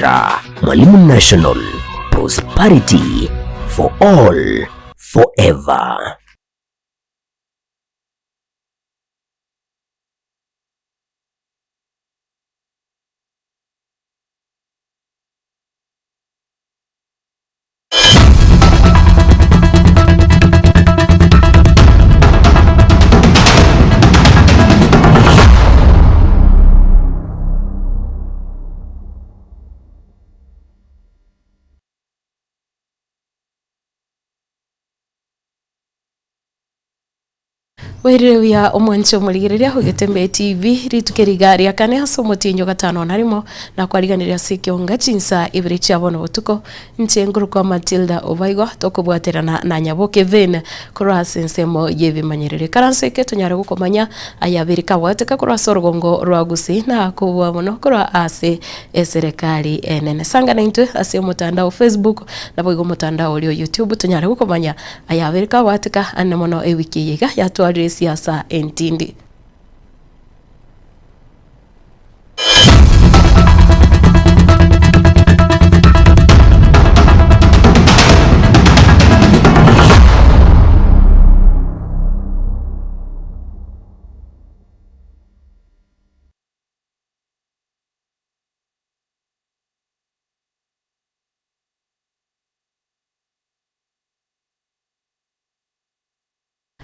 Ra Mwalimu National, prosperity for all forever. Bwairire buya omwanche omorigereria ogetembe TV rituko eriga ria kane ase omotienyi o gatano na rimo nakwariganirie ase ekionga chinsa ibere chia bono botuko Inche nkorokwa Matilda Obaigo, tokobwaterana na Nyaboke Vane korwa ase ensemo y'ebimanyereri. Ekaranso eke tonyare gokomanya ayabere kabwateka korwa ase orogongo rwa Gusii na kobua mono korwa ase eserekari enene. Sanga naintwe ase omotandao Facebook naboigo omotandao oria o YouTube tonyare gokomanya ayabere kabwateka ande mono ewiki eye iga yatwarire esiasa entindi.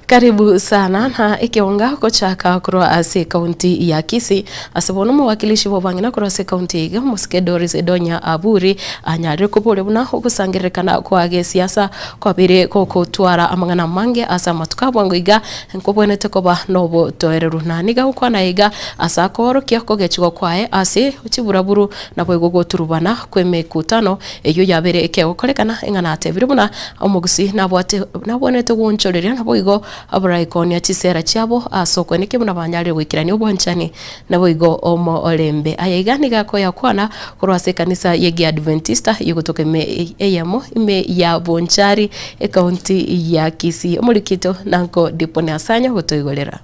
Karibu sana na ekeonga gochaka korwa ase ekaunti ya Kisii ase bono omowakilishi bw'abang'ina korwa ase ekaunti eye iga omosike Doris Donya Aburi anyarire koboria buna ogosangererekana kwa gesiasa kwabeire gogotwara amang'ana amange ase amatuko a bwango iga nkobwenerete koba nobotoereru na nigo agokwana iga ase akoorokia okogechigwa kwaye ase chiburaburu naboigo goturubana kw'emekutano eyio yabeire ekegokorekana ing'a natebire buna Omogusii nabwate nabwenerete gwonchoreria, naboigo abaraigonia chisera chiabo ase okwenekia buna banyarire goikerania obwanchani, naboigo omorembe. Aya iga nigo akoyakwana korwa ase ekanisa y'Egeadventista y'ogotoka ime eyemo ime ya Bonchari, ekaunti ya Kisii. Omorikito Nanko Dipone Asanya gotoigorera.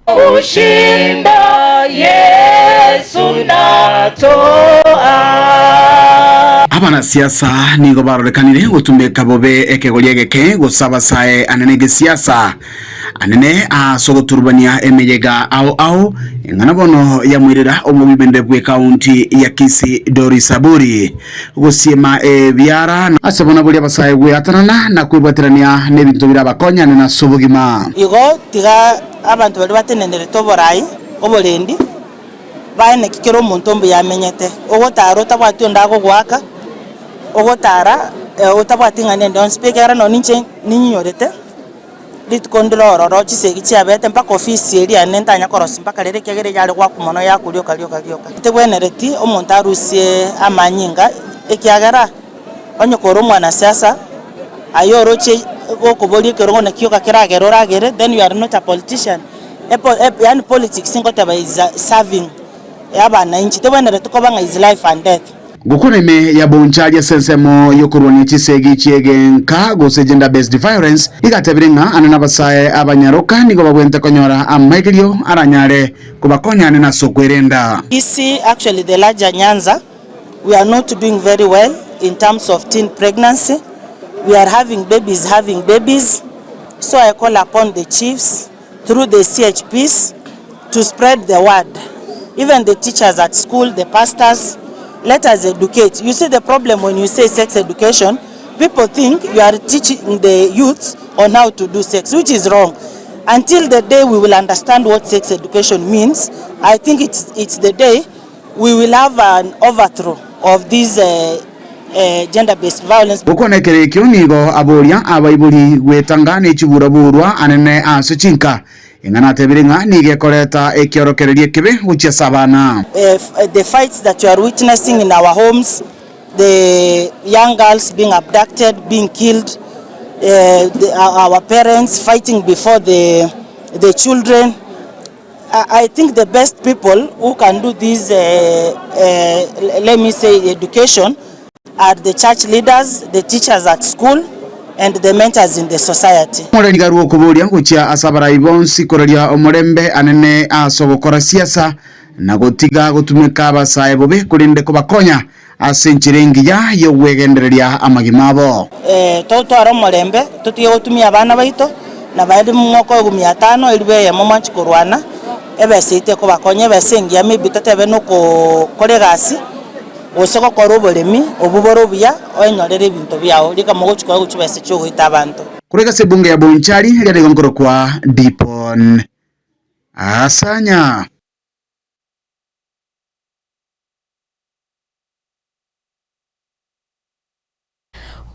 Kushinda Yesu natoa. Abanasiasa nigo barorekanire gotumeka bobe ekegoria egeke gose abasae anene gesiasa anene ase ogoturubania emeyega ao ao eng'ana bono yamoirera omobibende bw'ekaunti ya Kisii Doris Aburi gosiema ebiara ase bono boria abasae gweatanana na kwebwaterania nebinto birabakonyane nase obogima. Igo tiga abanto baria batenenerete oboraai, oborendi, bae naki kera omonto mbuya amenyete. Ogotara otabwati onde agogoaka, ogotara otabwati ng'ana ende yonsi pi ekiagera nonye ninche ninyorete, rituko ndire ororo chisegi chiabete mpaka ofisi eria yane ntanya korosia mpaka rero ekiagera eyare goakwa mono yakwa rioka rioka rioka. Tebwenereti omonto arusie amanyinga ekiagera onye kore omwanasiasa aye oroche gokoboria ekerogo naki oka keragere oragere then you are not a politician. Epo yaani politics ngoteba is a serving abananchi tebwenereti koba ng'a is life and death. Gokwana ime ya Bonchari ase ensemo y'okorwania chisegi chi'egenka gose gender based violence, nigo atebire ng'a ane nabasae abanyaroka nigo babwenerete konyora amaigerio aranyare kobakonya ane nase okwerenda. Kisii actually the larger Nyanza we are not doing very well in terms of teen pregnancy, we are having babies having babies so I call upon the chiefs through the CHPs to spread the word even the teachers at school, the pastors, let us educate. You see the problem when you say sex education, people think you are teaching the youths on how to do sex, which is wrong. Until the day we will understand what sex education means, I think it's, it's the day we will have an overthrow of this uh, gender based violence. Gokwana ekero ekio nigo aboria abaibori gwetanga ne chibura-burwa anene ase chinka, ing'ana atebire ng'a nigo ekoreta ekiorokererio ekebe gochia ase abana. The fights that you are witnessing in our homes, the young girls being abducted, being killed, the, our parents fighting before the, the children. I think the best people who can do this, let me say, education are the church leaders, the teachers at school, and the mentors in the society. Omoreri garwe okoboria gochia ase abarai bonsi koraria omorembe anene ase ogokora siasa, na gotiga gotumeka abasae bobe korende kobakonya. ase enchera engiya y'ogwegendereria amagima abo. Totware omorembe, totige gotumia abana baito, na baria mokoegwa mia tano elifu eyemo mwanche korwana, ebesa eyio tekobakonya, ebesa engiya maybe totebe nokokora egasi, gose gokora oboremi, obwo bore obuya, oenyorere ebinto biao, rika mogochi koegwa chibesa chiogoita abanto. Korwa ase ebunge ya Bonchari riare gonkorokwa Dipon Asanya.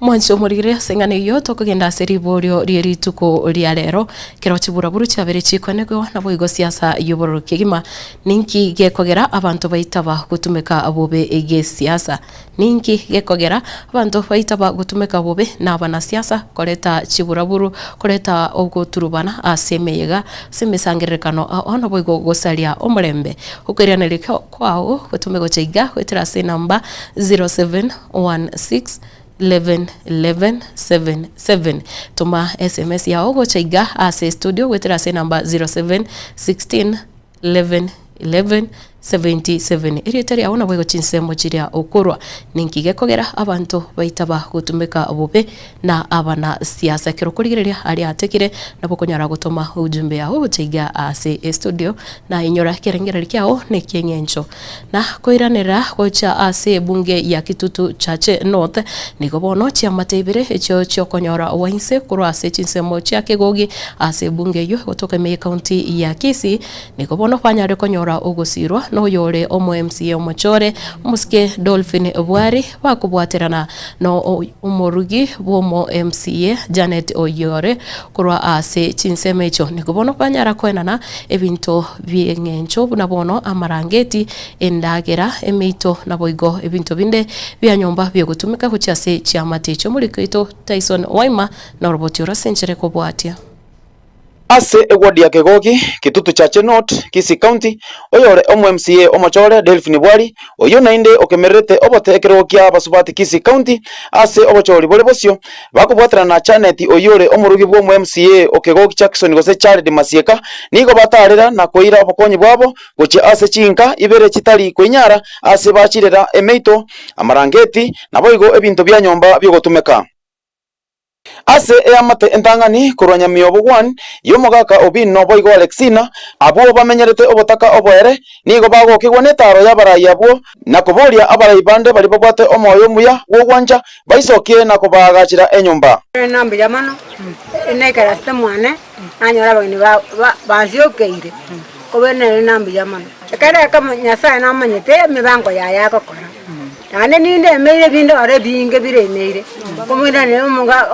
Mwanche omorigire ase eng'ana eyio, tokogenda ase riborio rie rituko ria rero, ekero chiburaburu chiabere chikwanigwa, naboigo siasa y'obororo kegima. Ninki gekogera abanto baitaba gotumeka bobe gesiasa? Ninki gekogera abanto baitaba gotumeka bobe nabanasiasa koreta chiburaburu, koreta ogoturubana ase emeyega, ase emesangererekano ao naboigo gosaria omorembe? Okoiraneria kwao gotome gocha iga goetera ase enamba 0716 11 11 77. Toma sms yao gocha iga ase estudio goetera ase enamba 0716 11 11 77. Erieta riao naboigo chinsemo chiria okorwa. Ninki gekogera abanto baitaba gotumeka bobe na abana siasa? Ekero okorigereria aria atekire nabo okonyara gotoma ujumbe yao gocha iga ase estudio na inyora ekerengererio kiao nekieng'encho. Na koiranera gocha ase ebunge ya Kitutu Chache North, nigo bono chiamate ibere echio chiokonyora wainse korwa ase chinsemo chia Kegogi ase ebunge eyio egotoka ime y'ecounty ya Kisii, nigo bono banyare konyora ogosirwa noyore omo MCA omochore omosike Dolphin Bwari bakobwaterana no omorugi bwomo MCA Janet Oyore korwa ase chinsemo echio nigo bono banyara koenana ebinto bi'engencho buna bono amarangeti, endagera, emeito, naboigo ebinto binde bia nyomba bi'ogotumeka gochia ase chiamate chi'omoriki oito Tyson Waima na oroboti oro ase enchera ekobwatia. Ase eward ya Kegogi, Kitutu Chache North, Kisii County, oyore omo MCA omochore Delphine Bwari, oyio naende okemererete obote ekerogo kia abasubati Kisii County ase obochori bore bosio, Bakobwaterana na Janet oyio ore omorugi bw'omo MCA o Kegogi Jackson gose Jared Masieka nigo bataarera na koira obokonyi bwabo gochia ase chinka ibere chitari koinyara ase bachirera emeito, amarangeti, naboigo ebinto bia nyomba biogotumeka. Ase eamate entang'ani korwa Nyamiobo 1 y'omogaka Obinno boigo Alexina, abwo bamenyerete obotaka oboere, Nigo bagokigwa netaaro y'abarai abwo, na koboria abarai bande baria babwate omoyo omuya bw'ogwancha, baisokie na kobaagachera enyomba. Na mbuya mono, naikaransete mwane, nanyora abageni bansiokeire, kobe nere na mbuya mono. Ekero ekemo Nyasae namanyete emibango yaye agokora, naende ninde emeire binde ore ebinge biremeire, komoiraneria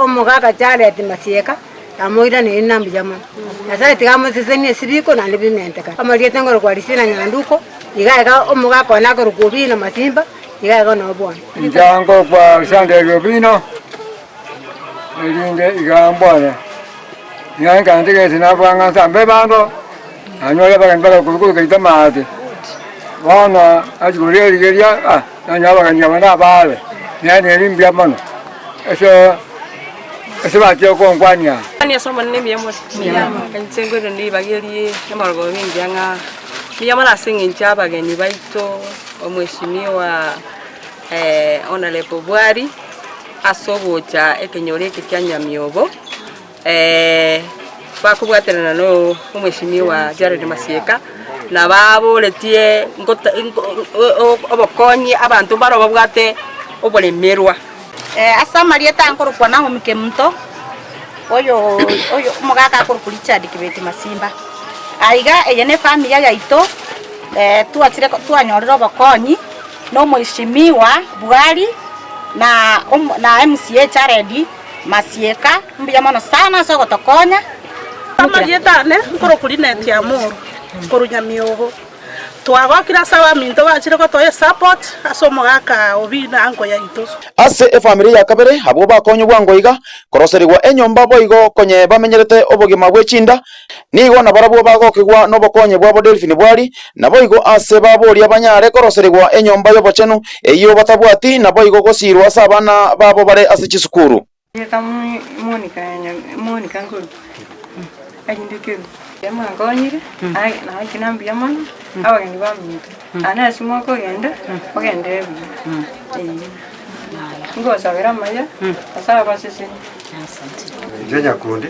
omogaka Jared Masieka. Amoiranerie na mbuya mono. Nyasae tiga amosesenie esibiko naende bimentekane. Amarieta ngorokwa Risina Nyanduko, iga iga omogaka one akorokwa Obino Masimba, iga iga nobwane. Inche ngokwa Sanderi Obino, erinde iga mbwane. Iga nkantegete nabua ng'a nsambe ebando, nanyore abageni bagakorwa korwa geita maate. Bono achia koria rigeria, ah, nanyora abageni aba nabaare, nere mbuya mono. Ase Ase bachia gonkwania. Mani ase Omonene mbuya more? Inche nkoirana ribaga eri ri'amarogoba engiya ng'a mbuya mono ase eng'encho y'abageni baito, omweshimiwa Honourable Bwari, ase ogocha ekenyoro eke kia Nyamiobo, bakobwaterana na omweshimiwa Jared Masieka, na baboretie ngota obokonyi abanto mbaro babwate oboremerwa. Ase amarieta ankorokwa Naomi Kemunto, oyo oyo omogaka akorokwa Richard Kibeti Masimba. Aiga eye ne efamilia yaito twachire twanyorire obokonyi na omweshimiwa Bwari na na MCA Jared Masieka, mbuya mono sana ase ogotokonya. Amarieta ane nkorokwa Linet Amoro korwa Nyamiogo. Twagokire ase abaminto bachire gotoa esupport ase omogaka Obina anko yaito. Ase efamiri ya kabere abwo bakonywa bwango iga, koroserigwa enyomba boigo konye bamenyerete obogima bwe chinda, nigo nabarabwo bagokigwa nobokonyi bwabo Delphine Bwari, naboigo ase baboria banyare koroserigwa enyomba y'obochenu eyio batabwati naboigo gosiirwa ase abana babo bare ase chisukuru. Monica Nkoru, arinde keru. Ekero mwankonyire, naki na mbuya mono, abageni baminto, naende ase mokogenda, mogenderere buya, eeh. Ngosabera amaya, ase abaseseni. Inche nyakundi,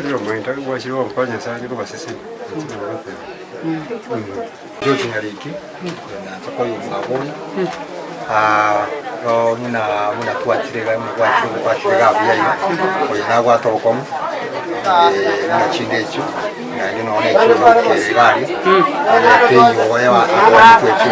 ere omonto gwachire gonkonya ase anye kobasesenia, inche nabo ngoteba. George Nyariki, nacha koyomba bono, no buna buna twachire iga buna gwachire gwachire iga buya iga, oyo nabwate obokong'u buna chinde echio, naende nonye na echio iga aria, teiyo oye echio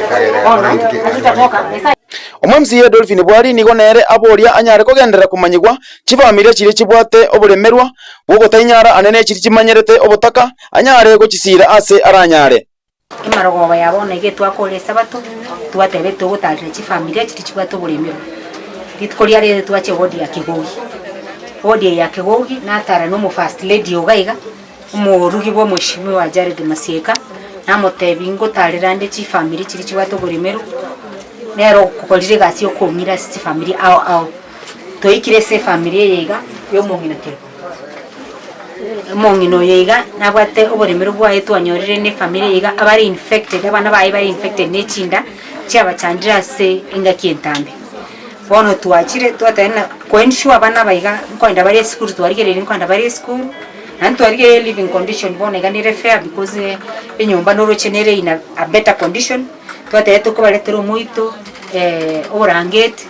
ekagera ekora intwe Omo-MCA Dolphin Bwari nigo nere aboria anyare kogenderera komanyigwa chifamilia chiria chibwate oboremerwa bw'ogotainyara ane ne chiria chimanyerete obotaka, anyare gochisiira ase aranyare. Emarogoba ya bono iga etwakora esabato, twateba togotarera chifamilia chiria chibwate oboremerwa. Rituko ria rero twacha ewodi ya Kegogi. Ewodi eye ya Kegogi natara na omo first lady iga iga, omorugi bwa omweshimiwa Jared Masieka, namotebi ngotarera nde chifamiri chiria chibwate oboremerwa, nere okorire egasi ya okong'ira ase chifamiri ao ao. Twaikire ase efamiri eye iga ya omong'ina Kerubo. Omong'ina oyo iga nabwate oboremerwa bwaye twanyorire na efamiri eye iga abare infected abana baye bare infected na echinda chiabachandire ase engaki entambe. Bono twachire twateba ng'a koensure abana aba iga nkoenda bare esukuru twarigereire nkoenda bare esukuru, naende twarigereire living condition bono iga nere fair because enyomba noroche nere in a better condition, twateba tokobaretera omoito oborangeti,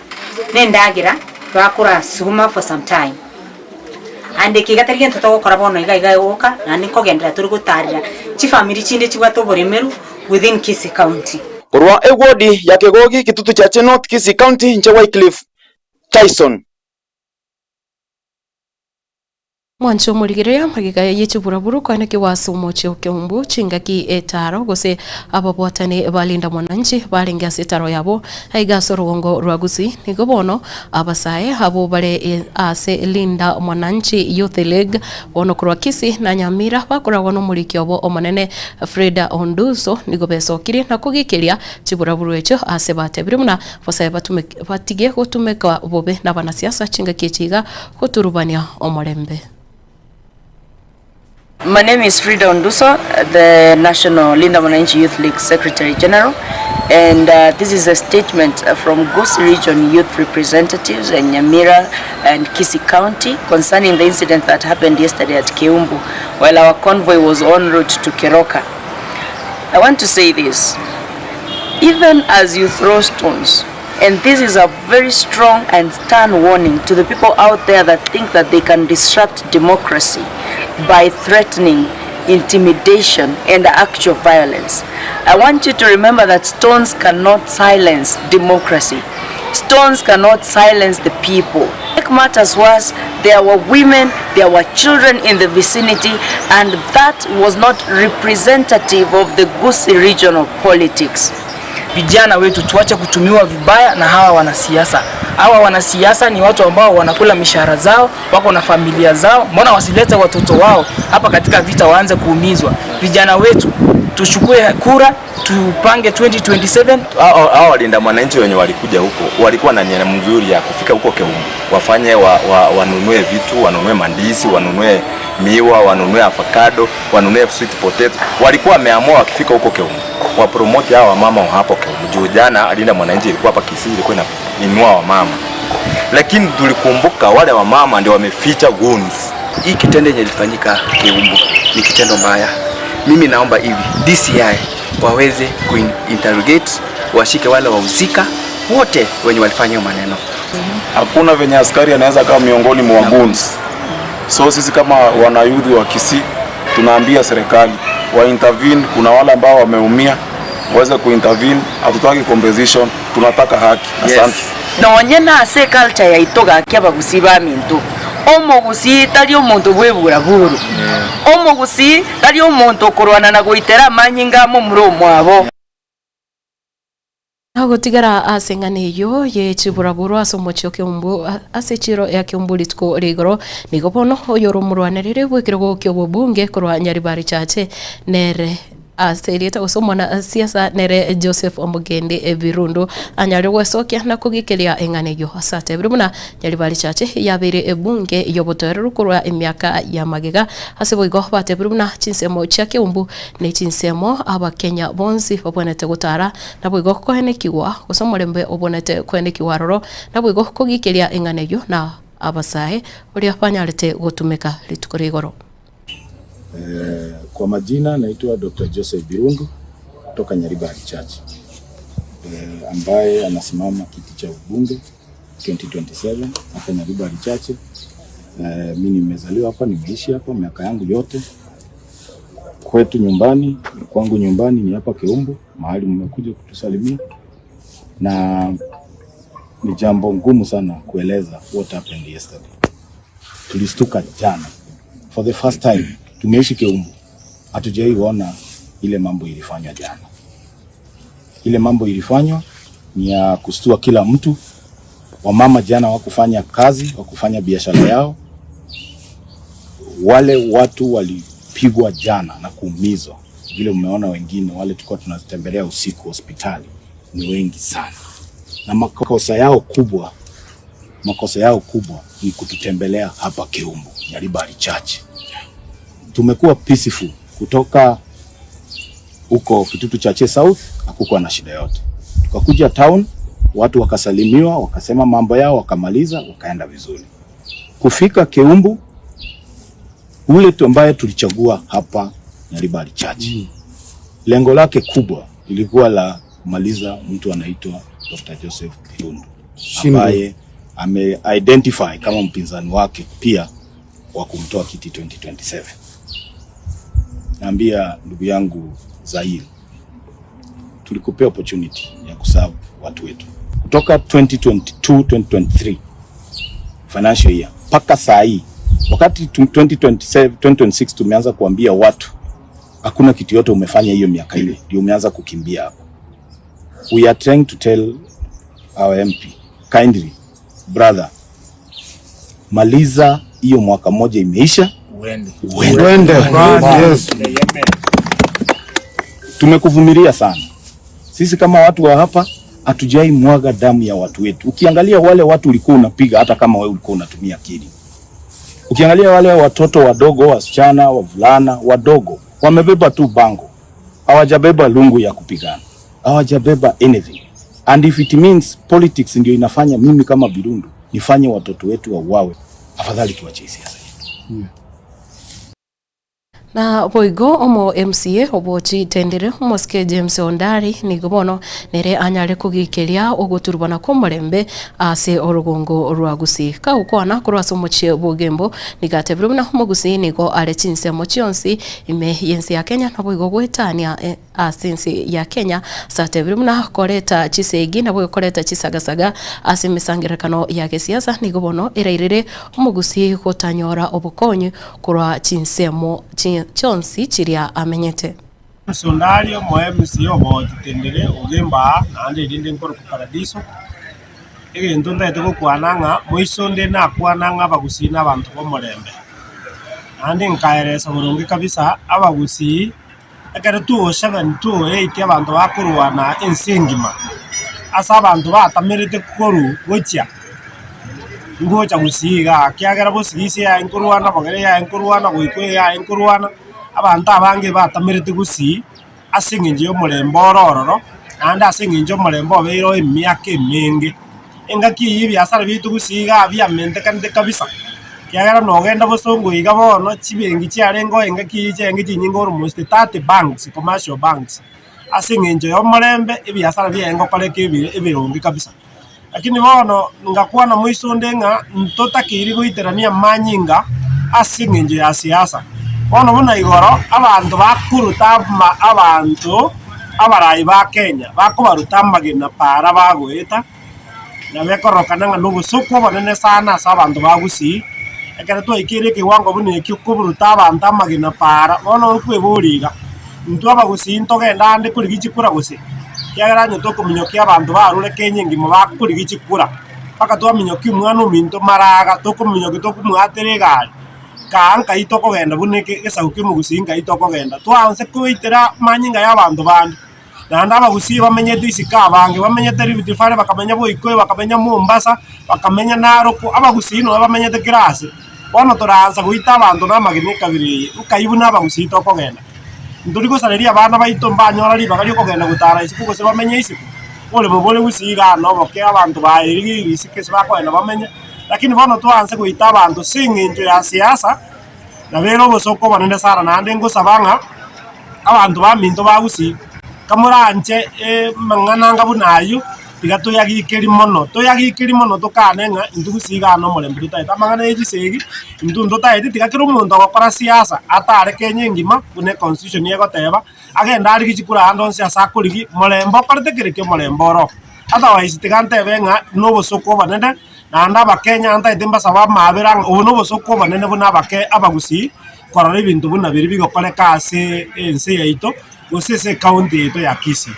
na endagera bakora sukuma for some time. Naende eke iga tari gento togokora bono iga iga egoka, naende nkogenderera tore gotarera chifamiri chinde chibwate oboremeru within Kisii County. Korwa ewodi ya Kegogi, Kitutu Chache North, Kisii County, inche Wycliffe Tyson. Mwanche omorigereria magega ye chiburaburu koenekigwa ase omochie o Keumbu chingaki etaro gose ababwatani ba Linda Mwananchi barenge ase etaro yabo aiga ase orogongo rwa Gusii. Nigo bono abasae abwo bare ase Linda Mwananchi Youth League bono korwa Kisii na Nyamira bakoragwa nomoriki obo omonene Freda Onduso nigo besokirie na kogikiria chiburaburu echio ase batebire buna basae batige gotumeka bobe nabanasiasa chingaki echi iga goturubania omorembe. My name is Frida Onduso, the National Linda Mwananchi Youth League Secretary General, and uh, this is a statement from Gusii Region Youth Representatives in Nyamira and Kisii County concerning the incident that happened yesterday at Keumbu while our convoy was en route to Keroka. I want to say this, even as you throw stones, and this is a very strong and stern warning to the people out there that think that they can disrupt democracy by threatening, intimidation, and actual violence. I want you to remember that stones cannot silence democracy. Stones cannot silence the people. Make matters worse, there were women, there were children in the vicinity, and that was not representative of the Gusii region of politics. Vijana wetu tuache kutumiwa vibaya na hawa wanasiasa. Hawa wanasiasa ni watu ambao wanakula mishahara zao, wako na familia zao. Mbona wasilete watoto wao hapa katika vita waanze kuumizwa? Vijana wetu tuchukue kura, tupange 2027. Hao walinda mwananchi wenye walikuja huko walikuwa na nia mzuri ya kufika huko Keumbu, wafanye wa, wa, wanunue vitu, wanunue mandisi, wanunue miwa, wanunue avocado, wanunue sweet potato. Walikuwa wameamua wakifika huko Keumbu wapromote hao wamama wa hapo Keumbu. Juu jana Linda Mwananchi ilikuwa hapa Kisii, ilikuwa inainua wamama, lakini tulikumbuka wale wamama ndio wameficha goons. Hii kitendo yenye ilifanyika Keumbu ni kitendo mbaya. Mimi naomba hivi DCI waweze kuinterrogate, washike wale wahusika wote wenye walifanya hiyo maneno. Hakuna venye askari anaweza kama miongoni mwa goons. So sisi kama wanayouth wa Kisii tunaambia serikali wa intervene. Kuna wale ambao wameumia waweze kuintervene. Hatutaki compensation, tunataka haki. Asante. Yes. Nonye nase eculture yaito gaki abagusii baminto, omogusii tari omonto bw'eburaburu, omogusii tari omonto okorwana na goitera amanyinga amo omura omwabo. Agotigara ase eng'ana eyio ye chiburaburu ase omochie o Keumbu ase echiro ya Keumbu rituko ria igoro, nigo bono oyore omorwanereri bw'ekerogo ki'obobunge korwa Nyaribari Chache nere. Ase erieta gose omwana-siasa nere Joseph Omogende Ebirundu anyare gwesokia na kogikeria eng'ana eyio ase atebire buna Nyaribari Church yabeire ebunge y'obotoereru korwa emiaka ya magega ase boigo batebire buna chinsemo chia Keumbu ne chinsemo abakenya bonsi babwenerete gotara naboigo koenekigwa gose omorembe obwenerete koenekigwa aroro naboigo kogikeria eng'ana eyio na abasae baria banyarete gotumeka rituko ria igoro. Kwa majina naitwa Dr. Joseph Birundu kutoka Nyaribari Church ambaye anasimama kiti cha ubunge 2027 hapa Nyaribari Church. Mi nimezaliwa hapa, nimeishi hapa miaka yangu yote. Kwetu nyumbani, kwangu nyumbani ni hapa Keumbu, mahali mmekuja kutusalimia, na ni jambo ngumu sana kueleza what happened yesterday. Tulistuka jana for the first time, tumeishi Keumbu, hatujaiona ile mambo ilifanywa jana. Ile mambo ilifanywa ni ya kustua kila mtu. Wamama jana wakufanya kazi, wakufanya biashara yao. Wale watu walipigwa jana na kuumizwa, vile mmeona wengine wale tulikuwa tunatembelea usiku hospitali ni wengi sana, na makosa yao kubwa, makosa yao kubwa ni kututembelea hapa Keumbu Nyaribari Church. Tumekuwa peaceful kutoka huko Kitutu Chache South, hakukuwa na shida yote. Tukakuja town, watu wakasalimiwa, wakasema mambo yao, wakamaliza, wakaenda vizuri. Kufika Keumbu, ule tu ambaye tulichagua hapa Nyaribari Church, lengo lake kubwa ilikuwa la kumaliza mtu anaitwa Dr. Joseph Birundu ambaye ame identify kama mpinzani wake pia wa kumtoa kiti 2027. Naambia ndugu yangu Zair, tulikupea opportunity ya kuserve watu wetu kutoka 2022 2023 financial year mpaka saa hii, wakati 2027 2026 tumeanza kuambia watu hakuna kitu yote umefanya hiyo miaka ile, ndio umeanza kukimbia hapo. We are trying to tell our MP kindly, brother, maliza hiyo mwaka moja imeisha, Uende. Uende. Uende. Yes. Tumekuvumilia sana sisi kama watu wa hapa, hatujai mwaga damu ya watu wetu. Ukiangalia wale watu ulikuwa unapiga, hata kama wewe ulikuwa unatumia akili, ukiangalia wale watoto wadogo, wasichana, wavulana wadogo, wamebeba tu bango, hawajabeba lungu ya kupigana, hawajabeba anything. And if it means politics ndio inafanya mimi kama Birundu nifanye watoto wetu wauawe, afadhali tuache siasa yetu. Na boigo omo MCA obochitendere omosike James Ondari nigo bono nere anyare kogikeria ogoturubana kw'omorembe ase orugongo rwa Gusii. Kagokwana korwa ase omochie bw'Ogembo nigo atebire buna omogusii nigo are chinsemo chionsi ime y'ense ya Kenya naboigo goetania ase ense ya Kenya ase atebire buna koreta chisegi naboigo koreta chisagasaga ase emesangererekano ya gesiasa nigo bono erairere omogusii gotanyora obokonyi korwa chinsemo chionsi chiria amenyete. Omosundari omoemisi obootitendere ogemba aa, naende erinde nkorokwa Paradiso. Egento ntagete gokwana ng'a moiso onde nakwana ng'a abagusii nabanto b'omorembe. Naende nkaeresa boronge kabisa, abagusii ekero 207, 208 abanto bakorwana ense engima, ase abanto batamerete korwa gochia. Ngocha gusii igaa, ekiagera bosigisi yaye nkorwana, bogere yaye nkorwana, goikwa yaye nkorwana, abanto abange batamerete gusii ase eng'encho y'omorembe ore ororo, naende ase eng'encho omorembe obeire oo emiaka emenge. Engaki eyio ebiasara biaito gusii igaa biamentekanete kabisa, ekiagera nogenda bosongo iga bono, chibenki chiarenge oo engaki eyio chiarenge chinyinge almost 30 banks, commercial banks, ase eng'encho y'omorembe ebiasara biaye ngokoreka ebire ebironge kabisa. Lakini bono ngakwana moiso onde ng'a ntotakeiri goiterania amanyinga ase engencho ya siasa. Bono buna igoro abanto bakoruta abanto abarai ba Kenya bakobaruta amagena para bagoeta, nabo ekororokana ng'a nobosoku obonene sana ase abanto ba Gusii, ekero twaikeire ekewango buna ekio koruta abanto amagena para, bono nkweboria iga, intwe abagusii ntogende ande korigia chikura gose? Ekiagera onye tokominyokia abanto barure Kenya engima bakorigia chikura, mpaka twaminyokia omwana ominto maraga, tokominyokia tokomoatera egari. Kaa nkai tokogenda buna eke egesaku ki'omogusii nkai tokogenda. Twaanse koitera amanyinga y'abanto bande. Naende abagusii bamenyete isiko abange, bamenyete Rift Valley, bakamenya Boikoyo, bakamenya Mombasa, bakamenya Narok, abagusii nabo bamenyete kera ase. Bono toraansa goita abanto na amagena ekabira eye, nkai buna abagusii tokogenda. Ntori gosareria abana baito mbanyora ribaga ri'okogenda gotara isiko gose bamenye isiko. Oboremo bore gusii igaa noboke abanto baerigeire isiko ase bakogenda bamenye, lakini bono twaanse goita abanto ase eng'encho ya siasa, nabo ere obosooku obonene sana naende ngosaba ng'a abanto baminto ba gusii, kamoranche amang'ana anga buna ayio, tiga toyagikerie mono, toyagikerie mono tokane ng'a intwe gusii igaa nomorembe totaete amang'ana ya chisegi, intwe ntotaeti tiga kera omonto ogokora siasa atare Kenya engima buna econstitution egoteba. Agende arigie chikura aande onsi ase akorigia morembe okorete kere ki'omorembe oro. Otherwise tiga ntebe ng'a nobosooku obonene, naende abakenya ntaete mbasabe amaabera ng'a obo nobosooku obonene buna abake abagusii korora ebinto buna biria bigokoreka ase ense yaito gose ase ecounty yaito ya Kisii.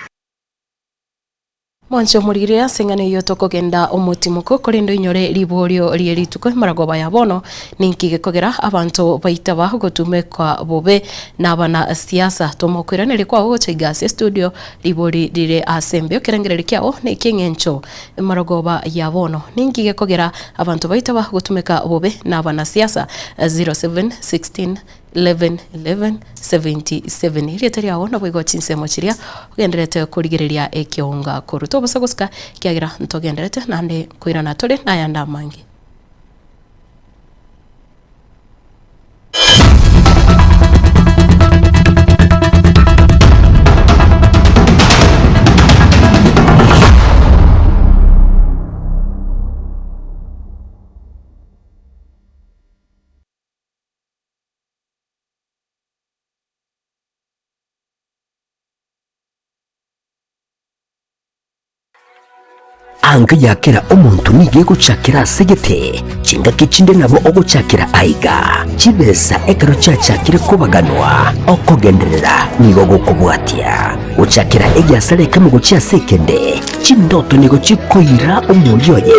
Mwanche omorire ase eng'ana eyio tokogenda omotimoko, korende oinyore riborio rie rituko emaragoba ya bono, Ninki gekogera abanto baitaba gotumekwa bobe nabana siasa? Tomokoiraneria kwao gocha iga ase estudio, ribori rire ase embeo ekerengererio kiao nekieng'encho emaragoba ya bono, Ninki gekogera abanto baitaba gotumeka bobe nabana siasa? 07 16 11 11 77 Erieta riao naboigo chinsemo chiria ogendererete korigereria ekeonga korwa. Tobosa gosika ekiagera ntogendererete naende nkoirana tore nayande amange. Anga ya kera omonto nigo egochakera ase gete, chingaki chinde nabo ogochakera aiga. Chibesa ekero chiachakire kobaganwa, okogenderera nigo gokobwatia. Gochakera egiasara ekemo gochia ase ekende, Chindoto nigo chikoira omoyio oye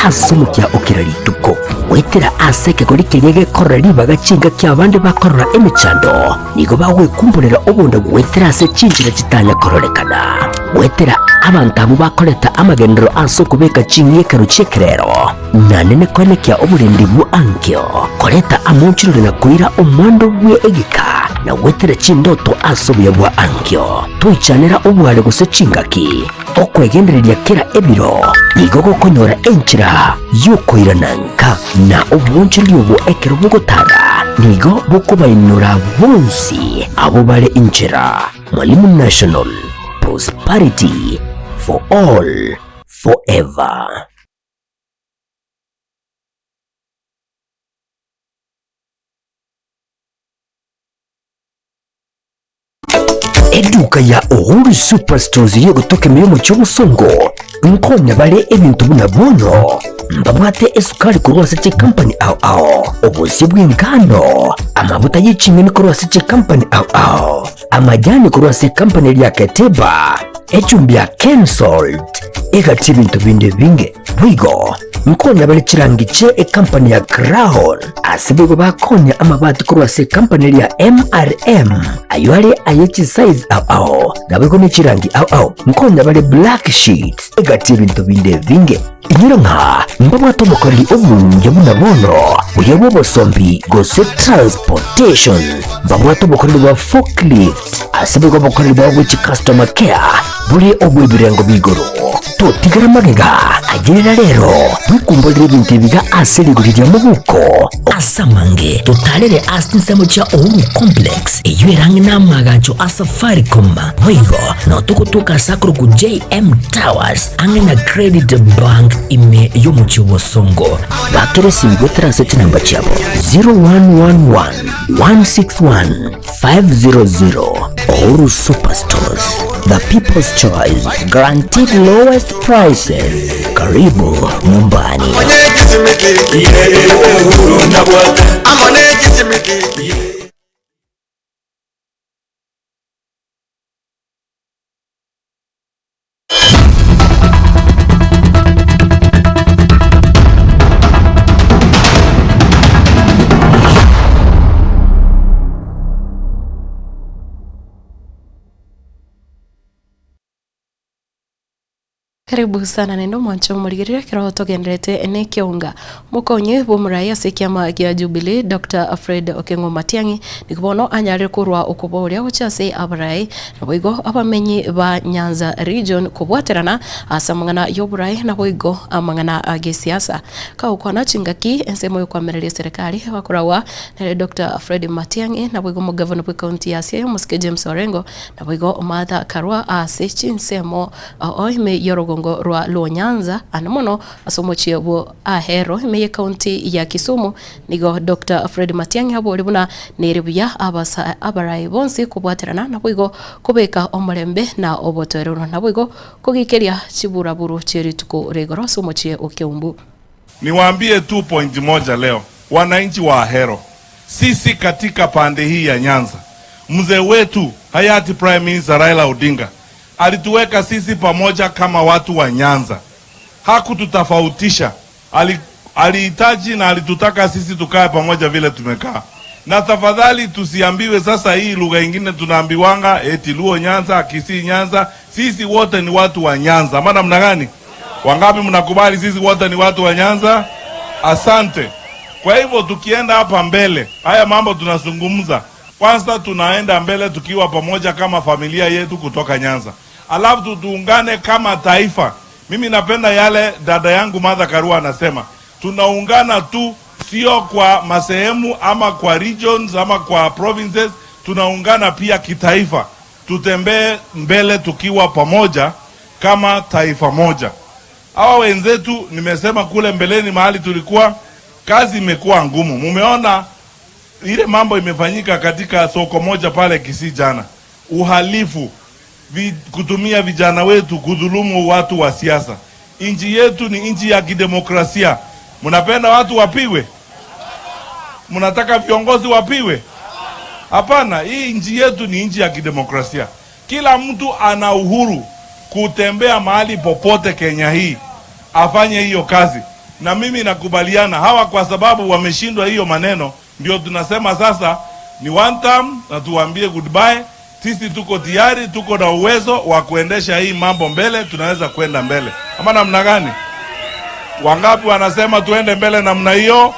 ase omokia o kera rituko. Goetera ase ekegori keria gekorora ribaga chingaki abande bakorora emechando, nigo bagwekumborera obonda goetera ase chinchera chitanya kororekana. Goetera abanto abwo bakoreta amagenderero ase okobeka ching'ekero chi'ekerero, na nene koenekia oborendi bwa ankio, koreta amonchorori na koira omwando bwe egeka, na goetera chindoto ase obuya bwa ankio. Toichanera obware gose chingaki, okwegendereria kera ebiro nigo gokonyora enchera y'okoirana nka, na obwonchoreria obwo ekero bogotara nigo bokobainora bonsi abwo bare inchera. Mwalimu National, prosperity for all forever. Eduka ya Uhuru Superstores y'ogotoka emeremo chi'obosongo nkonya bare ebinto buna bono mbabwate esukari korwa ase chikampani ao ao, obosie bw'engano, amabuta ye ching'eni korwa ase chikampani ao ao, amajani korwa ase ekampani eria ya Keteba, echumbi ya Kensalt, egati ebinto binde ebinge. Boigo nkonya bare chirangi chie ekampani ya Crown, ase boigo bakonya amabati korwa ase ekampani eria ya MRM, ayio are aye chisize ao ao, naboigo ne chirangi ao ao. Nkonya bare black sheets, egati ebinto binde ebinge. Inyora ng'a mbabwate obokoreri obuya buna bono, buya bw'obosombi gose transportation. Mbabwate obokoreri bwa forklift, ase boigo obokoreri bwabo bwe chicustomer care bore obw'ebirengo b'igoro. Totigera magega, ayerera rero, bwekumborere ebinto ebiga ase rigori ria mobuko. Ase amange, totarere ase chinsemo chia Uhuru Complex, eyio ere ang'e n'amaagacho a Safaricom. Boigo, nao togotoka ase akorokwa JM Towers, ang'e na Credit Bank ime y'omochie o Bosongo. Bakera esimi goetera ase chinamba chiabo 0111 161 500. Uhuru Superstores, the people's choice, guaranteed lowest prices. Karibu nyumbani. Karibu sana naende omwancho omorigereria ekero togenderete nekeonga. Mokonyi bw'omorai ase ekiama gia Jubilee Doctor Fred Okengo Matiang'i nigo bono anyarire korwa okoboria gochia ase abarai naboigo abamenyi ba Nyanza region kobwaterana ase amang'ana y'oborai naboigo amang'ana agesiasa. Kagokwana chingaki ensemo yokoamereria eserekari bakoragwa nere Doctor Fred Matiang'i naboigo omogavana bw'ecounty ya Siaya omosike James Orengo naboigo Martha Karua ase chinsemo Oo ime y'orogongo rwa Luo Nyanza, ande mono ase omochie bwo Ahero ime y'ecounty ya Kisumu, nigo Doctor Fred Matiang'i aborie buna nere buya abasa abarai bonsi kobwaterana naboigo kobeka omorembe na obotoereru naboigo kogikeria chiburaburu chie rituko ria igoro ase omochie o Keumbu. Niwaambie tu point moja leo, wananchi wa Ahero, sisi katika pande hii ya Nyanza, mzee wetu hayati Prime Minister Raila Odinga alituweka sisi pamoja kama watu wa Nyanza, hakututofautisha. Ali, alihitaji na alitutaka sisi tukae pamoja vile tumekaa. Na tafadhali tusiambiwe sasa hii lugha ingine tunaambiwanga eti Luo Nyanza, Kisii Nyanza. Sisi wote ni watu wa Nyanza, maana mna gani? Wangapi mnakubali sisi wote ni watu wa Nyanza? Asante. Kwa hivyo tukienda hapa mbele, haya mambo tunazungumza, kwanza tunaenda mbele tukiwa pamoja kama familia yetu kutoka Nyanza, alafu tuungane kama taifa. Mimi napenda yale dada yangu Martha Karua anasema, tunaungana tu, sio kwa masehemu ama kwa regions ama kwa provinces, tunaungana pia kitaifa. Tutembee mbele tukiwa pamoja kama taifa moja. Hawa wenzetu nimesema kule mbeleni mahali tulikuwa, kazi imekuwa ngumu. Mumeona ile mambo imefanyika katika soko moja pale Kisii jana, uhalifu vi, kutumia vijana wetu kudhulumu watu wa siasa. Nchi yetu ni nchi ya kidemokrasia. Mnapenda watu wapigwe? Mnataka viongozi wapigwe? Hapana, hii nchi yetu ni nchi ya kidemokrasia. Kila mtu ana uhuru kutembea mahali popote Kenya hii afanye hiyo kazi, na mimi nakubaliana hawa, kwa sababu wameshindwa hiyo maneno, ndio tunasema sasa ni one term na tuwaambie goodbye. Sisi tuko tayari, tuko na uwezo wa kuendesha hii mambo mbele, tunaweza kwenda mbele ama namna gani? Wangapi wanasema tuende mbele namna hiyo?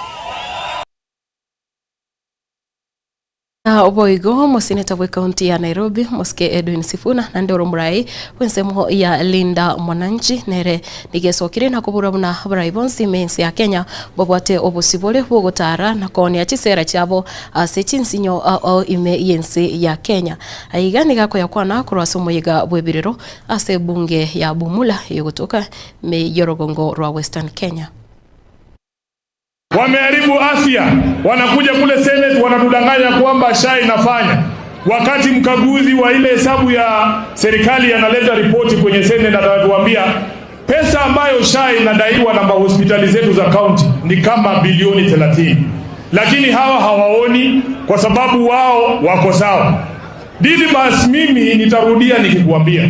Na boigo omoseneta bw'ecounty ya Nairobi Mosike Edwin Sifuna naende ore omorai bw'ensemo ya Linda Mwananchi nere nigo esokire na kobora buna abarai bonsi ime ense ya Kenya mbabwate obosibore bw'ogotara na koonia chisera chiabo ase chinsinyo ao ime y'ense ya Kenya. Aiga nigo akoyakwana korwa ase omoyega bw'ebirero ase ebunge ya Bumula eyogotoka ime y'orogongo rwa Western Kenya. Wameharibu afya, wanakuja kule Senate wanatudanganya kwamba SHA inafanya, wakati mkaguzi wa ile hesabu ya serikali analeta ripoti kwenye Senate atatuambia pesa ambayo SHA inadaiwa na mahospitali zetu za county ni kama bilioni 30, lakini hawa hawaoni kwa sababu wao wako sawa. Didmus, mimi nitarudia nikikuambia,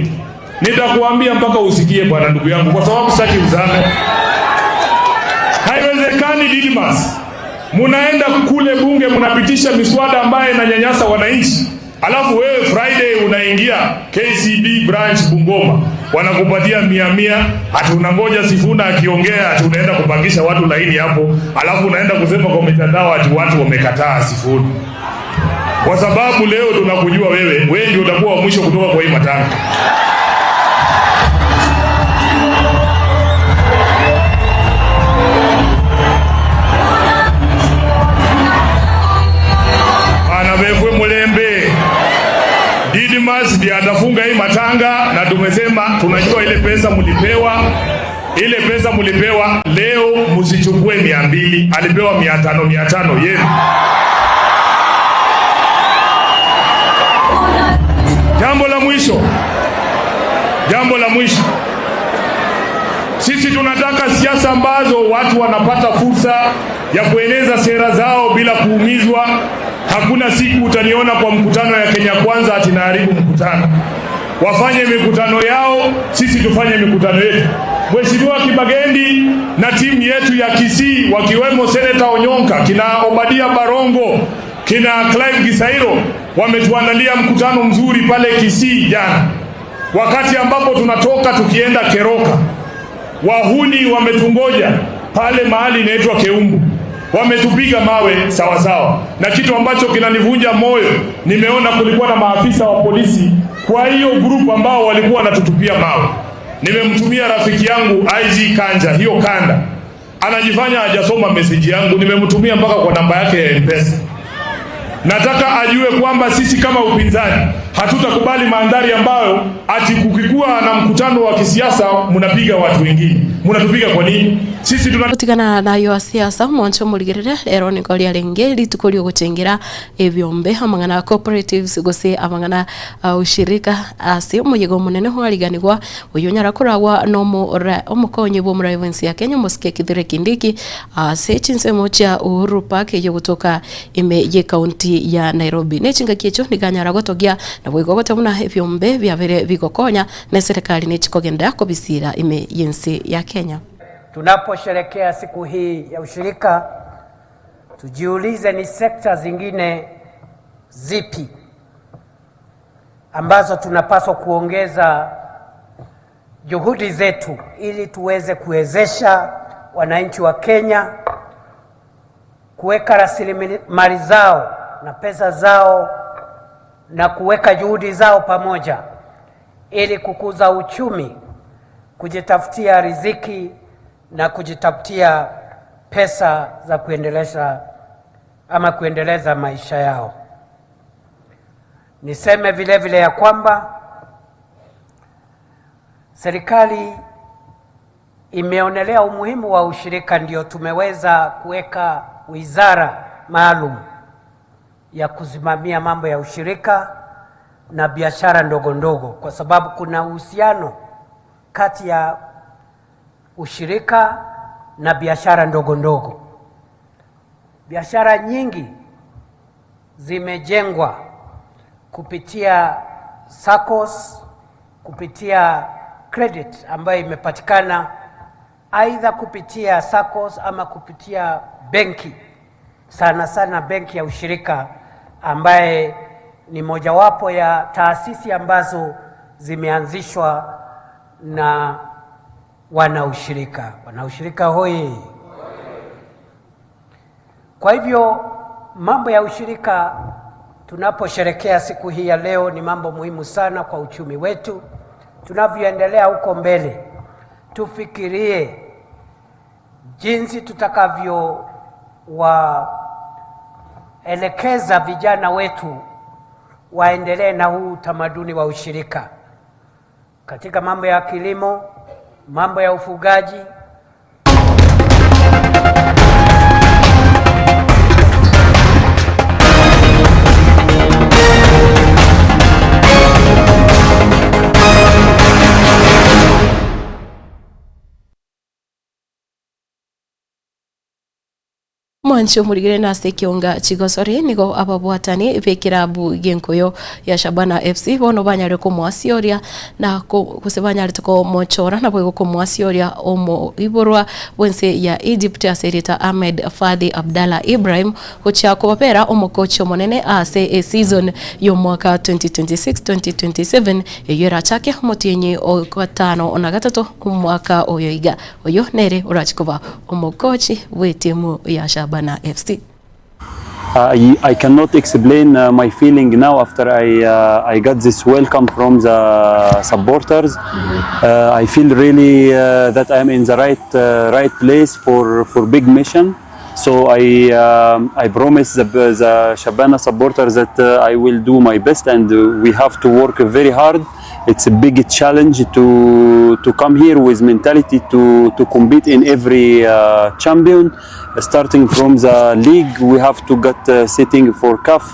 nitakuambia mpaka usikie bwana, ndugu yangu, kwa sababu sitaki uzame. Haiwezekani Didmus, munaenda kule bunge munapitisha miswada ambayo inanyanyasa wananchi, alafu wewe Friday unaingia KCB branch Bungoma, wanakupatia mia mia, ati unangoja Sifuna akiongea, ati unaenda kupangisha watu laini hapo, alafu unaenda kusema kwa mitandao ati watu wamekataa Sifuna. Kwa sababu leo tunakujua wewe, wewe ndio utakuwa wa mwisho kutoka kwa hii matanga. Bana befwe mulembe Didmas ndiye atafunga hii matanga, na tumesema tunajua ile pesa mlipewa, ile pesa mlipewa leo msichukue 200, alipewa 500 500 yenu. Jambo la mwisho, jambo la mwisho, sisi tunataka siasa ambazo watu wanapata fursa ya kueleza sera zao bila kuumizwa. Hakuna siku utaniona kwa mkutano ya Kenya Kwanza ati naharibu mkutano. Wafanye mikutano yao, sisi tufanye mikutano yetu. Mheshimiwa Kibagendi na timu yetu ya Kisii wakiwemo Seneta Onyonka, kina Obadia Barongo, kina Clive Gisairo wametuandalia mkutano mzuri pale Kisii jana, wakati ambapo tunatoka tukienda Keroka. Wahuni wametungoja pale mahali inaitwa Keumbu, wametupiga mawe sawa sawa, na kitu ambacho kinanivunja moyo, nimeona kulikuwa na maafisa wa polisi kwa hiyo grupu ambao walikuwa wanatutupia mawe. Nimemtumia rafiki yangu IG Kanja hiyo kanda, anajifanya hajasoma meseji yangu, nimemtumia mpaka kwa namba yake ya M-Pesa. Nataka ajue kwamba sisi kama upinzani hatutakubali mandhari ambayo ati kukikuwa na mkutano wa kisiasa mnapiga watu wengine. Mnatupiga kwa nini? Sisi tuna Gotigana nayo siasa omonche omorigerere rero nigo riarenge rituko riogochengera ebiombe amang'ana cooperatives gose amang'ana ushirika ase omoyega omonene oariganigwa oyio onyara koragwa na omora omokonyi bwa omorai bwensi ya Kenya omosike Kithure Kindiki ase chinsemo chia Uhuru Park eyio gotoka ime y'ecounty ya Nairobi. Ne chingaki echio nigo anyara gotogia naboigo goteba buna ebiombe biabere bigokonya na eserekari nechikogenda kobisiira ime y'ense ya Kenya. Tunaposherekea siku hii ya ushirika, tujiulize ni sekta zingine zipi ambazo tunapaswa kuongeza juhudi zetu ili tuweze kuwezesha wananchi wa Kenya kuweka rasilimali zao na pesa zao na kuweka juhudi zao pamoja ili kukuza uchumi, kujitafutia riziki na kujitafutia pesa za kuendeleza ama kuendeleza maisha yao. Niseme vile vile ya kwamba serikali imeonelea umuhimu wa ushirika, ndio tumeweza kuweka wizara maalum ya kusimamia mambo ya ushirika na biashara ndogo ndogo, kwa sababu kuna uhusiano kati ya ushirika na biashara ndogo ndogo. Biashara nyingi zimejengwa kupitia SACCOS, kupitia credit ambayo imepatikana aidha kupitia SACCOS ama kupitia benki, sana sana benki ya ushirika ambaye ni mojawapo ya taasisi ambazo zimeanzishwa na wanaushirika. Wanaushirika hoye! Kwa hivyo mambo ya ushirika tunaposherekea siku hii ya leo ni mambo muhimu sana kwa uchumi wetu. Tunavyoendelea huko mbele, tufikirie jinsi tutakavyowaelekeza vijana wetu waendelee na huu utamaduni wa ushirika katika mambo ya kilimo, mambo ya ufugaji. Mwanche omorigere nase ekionga chigosori nigo ababwatani b'ekirabu gi'enkoyo ya Shabana FC bono banyare komoasioria na gose banyarete komochora naboigo komoasioria omoiborwa bw'ense ya Egypt ase erieta Ahmed Fadhi Abdallah Ibrahim gochia kobabera omokochi omonene ase eseason y'omwaka 2026-2027 eyio erachake omotienyi o gatano na gatato omwaka oyo iga. Oyo nere orache koba omokochi bw'etimu ya Shabana FC. I, I cannot explain my feeling now after I, I got this welcome from the supporters. I feel really that I am in the right, right place for, for big mission. So I, I promise the, the Shabana supporters that I will do my best and we have to work very hard. It's a big challenge to, to come here with mentality to, to compete in every champion. Starting from the league, we have to get sitting for CAF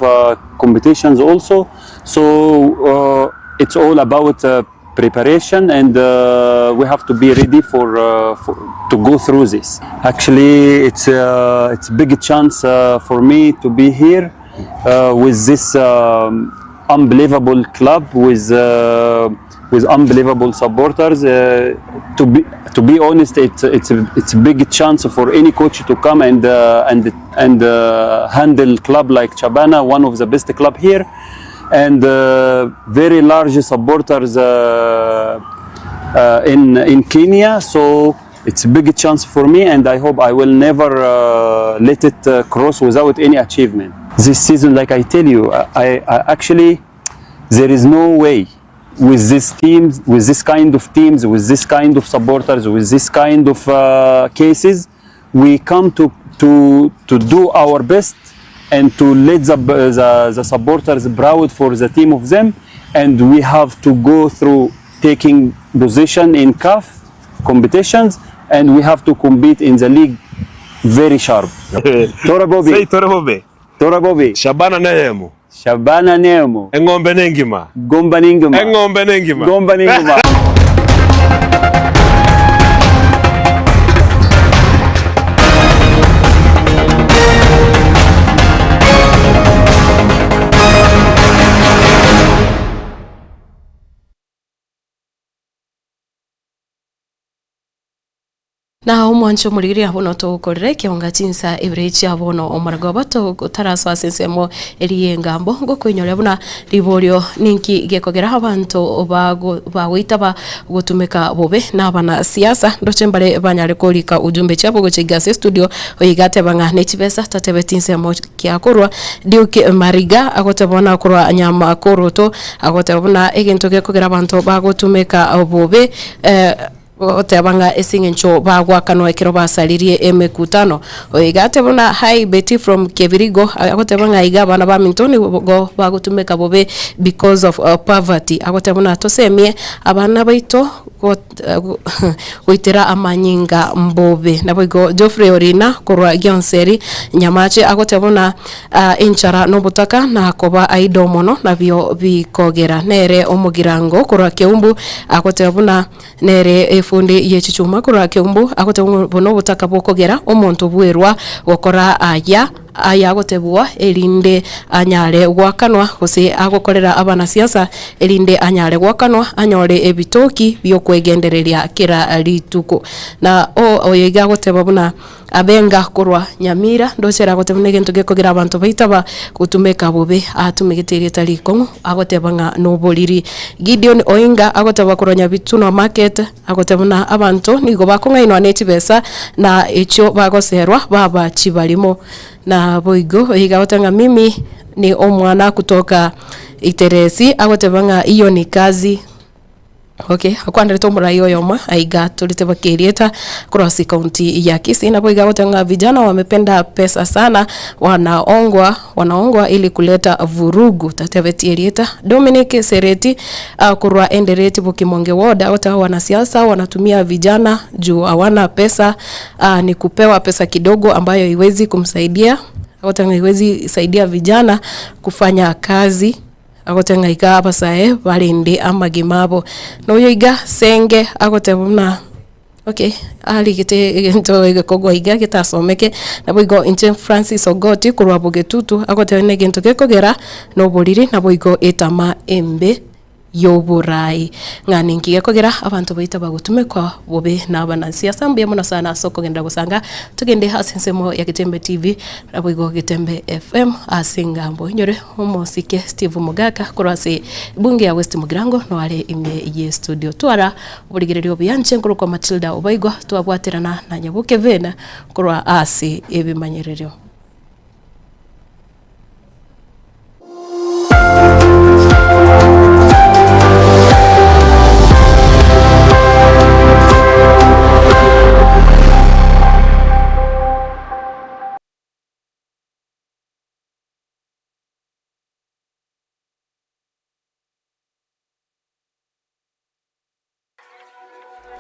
competitions also. So it's all about preparation and we have to be ready for, for to go through this. Actually, it's a, it's a big chance for me to be here with this unbelievable club with with unbelievable supporters. To be to be honest, it's it's a, it's a big chance for any coach to come and and and handle club like Shabana, one of the best club here, and very large supporters in in Kenya. So. It's a big chance for me and I hope I will never uh, let it uh, cross without any achievement. This season, like I tell you, I, I actually there is no way with these teams, with this kind of teams, with this kind of supporters, with this kind of uh, cases, we come to to to do our best and to let the, the the supporters proud for the team of them, and we have to go through taking position in CAF competitions, and we have to compete in the league very sharp. Tora Bobby. Say Tora Bobby. Tora Bobby. Shabana Neyemo. Shabana Neyemo. Eng'ombe nengima. Gomba nengima. Eng'ombe nengima. Gomba nengima. Na omwancho omorigereria bono togokorera ekeonga chinsa ibere chia bono omorogoba totarasoa ase ensemo eria y'engambo ngokoinyoria buna riborio ninki gekogera abanto bago bagoitaba gotumeka bobe na abanasiasa ndoche mbare banyare korika ujumbe chiabo gocha iga ase estudio oyo iga ateba ng'a ne chibesa tatebeti ensemo kiakorwa Duke Mariga agoteba buna korwa Nyamakoroto agoteba buna egento gekogera abanto bagotumeka bobe Goteba ng'a ase eng'encho bagwakanwa ekero basaririe emekutano. Oyo iga ateba buna hi Betty from Kebirigo, agoteba ng'a iga abana baminto nigo bagotumeka bobe because of poverty. Agoteba buna tosemie abana baito goitera amanyinga mbobe. Naboigo Geoffrey Orina korwa Gionseri Nyamache agoteba buna enchara na obotaka na koba idle mono nabio bikogera. Nere omogirango korwa Keumbu agoteba buna Nere efundi ye chichuma korwa keumbu agotebwa ng'a obo nobotaka bw'okogera omonto bwerwa gokora aya ayagotebwa erinde anyare goakanwa gose agokorera abanasiasa erinde anyare goakanwa anyore ebitoki bi'okwegendereria kera rituko. Na oyo iga agoteba buna Abenga korwa Nyamira, ndoche ere agoteba buna egento gekogera abanto baitaba gotumeka bobe atumegete erieta rikong'u agoteba ng'a noboriri. Gideon Oinga agoteba korwa Nyabitunwa Market agoteba buna abanto nigo bakong'ainwa ne chibesa na echio bagoserwa baba chibarimo. Naboigo iga agoteba ng'a mimi ni omwana kutoka Iteresi agoteba ng'a hiyo ni kazi. Okay, akwanderete omorai oyomo aiga torete baka erieta korwa ase ekaunti ya Kisii nabo iga agoteba ng'a vijana wamependa pesa sana wanaongwa wanaongwa ili kuleta vurugu tatebetie erieta. Dominic Sereti ah, korwa Endereti Bokimonge ward agoteba wanasiasa wanatumia vijana juu hawana pesa ah, ni kupewa pesa kidogo ambayo haiwezi kumsaidia agoteba ng'a haiwezi saidia vijana kufanya kazi Agoteba ng'a iga abasae barende amagima abo. Na oyo iga senge agoteba buna okay arigete egento egekogwa iga getasomeke, naboigo inche Francis Ogoti korwa Bogetutu agoteba buna egento gekogera na oboriri naboigo etama embe y'oborai. Ng'a ninki gekogera abanto baito bagotumekwa bobe na abanasiasa. Mbuya mono sana ase okogenderera gosanga togende ase ensemo ya Getembe TV naboigo Getembe FM ase engambo. Inyore. Omosike Steve Mogaka korwa ase ebunge ya West Mugirango noare ime ye studio. Twara oborigereria obuya inche nkorokwa Matilda Obaigwa twabwaterana na Nyaboke Vena korwa ase ebimanyererio.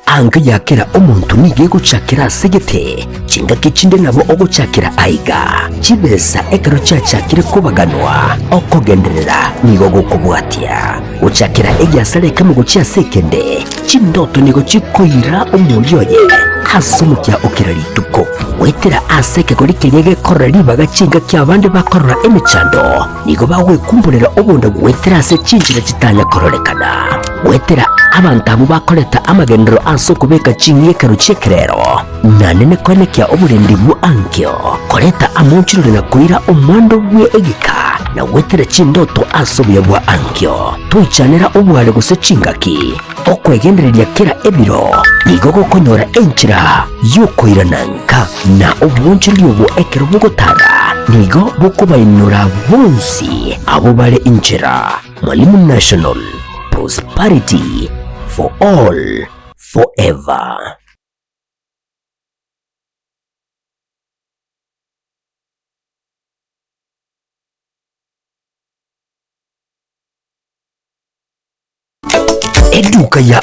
Anga ya kera omonto nigo egochakera ase gete, chingaki chinde nabo ogochakera aiga. Chibesa ekero chiachakire kobaganwa, okogenderera nigo gokobwatia. Gochakera egiasara ekemo gochia ase ekende, Chindoto nigo chikoira omoyio oye ase omokia o kera rituko, goetera ase ekegori keria gekorora ribaga chingaki abande bakorora emechando, nigo bagwekumborera obonda goetera ase chinchera chitanya kororekana, goetera abanto abwo bakoreta amagenderero ase okobeka ching'ekero chi'ekerero, naende nekoenekia oborendi bw'ankio, koreta amonchorori na koira omwando bwe egeka. na gwetera chindoto ase obuya bwa ankio. Toichanera obware gose chingaki, okwegendereria kera ebiro nigo gokonyora enchera y'okoirana nka, na obwoonchoreria obwo ekero bogotara nigo bokobainora bonsi abwo bare inchera. Mwalimu National, prosperity for all forever. Eduka ya.